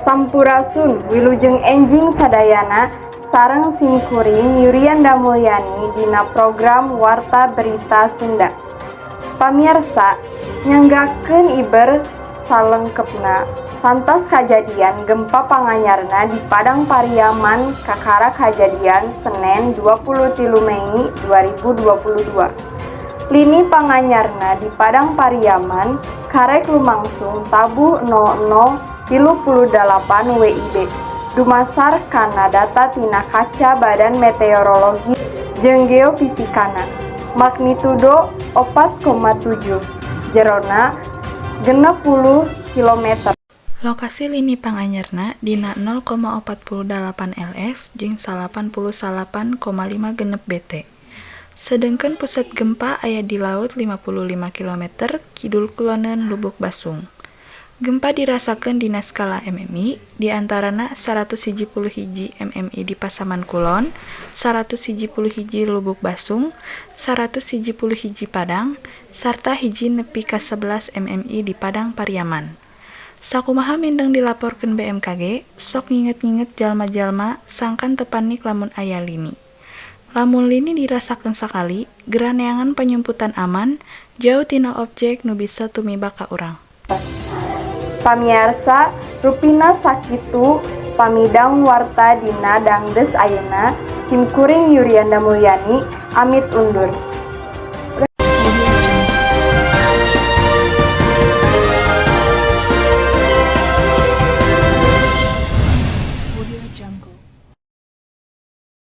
Sampurasun, wilujeng enjing sadayana, sareng simkuring Yurianda Mulyani dina program Warta Berita Sunda. Pamiarsa, nyanggakeun iber salengkepna santos kajadian gempa panganyarna di Padang Pariaman kakara kajadian Senin 23 Mei 2022. Lini panganyarna di Padang Pariaman karek lumangsung tabuh 00.38 WIB. Dumasar kana data tina kaca Badan Meteorologi jeung Geofisikana. Magnitudo 4,7, jerona 60 km. Lokasi lini panganyarna dina 0,48 LS jeung 99,56 BT. Sedengkeun pusat gempa aya di laut 55 km kidul kuloneun Lubuk Basung. Gempa dirasakeun dina skala MMI, di antarana 111 MMI di Pasaman Kulon, 111 Lubuk Basung, 111 Padang, sarta 1 nepi ka 11 MMI di Padang Pariaman. Sakumaha mindeng dilaporkeun BMKG, sok nginget-nginget jalma-jalma sangkan teu panik lamun aya lini. Lamun lini dirasakeun sakali, geura neangan panyumputan aman, jauh tina objek nu bisa tumiba ka urang. Pamiarsa, rupina sakitu pamidang warta dina dangdes ayeuna. Simkuring Yurianda Mulyani amit undur.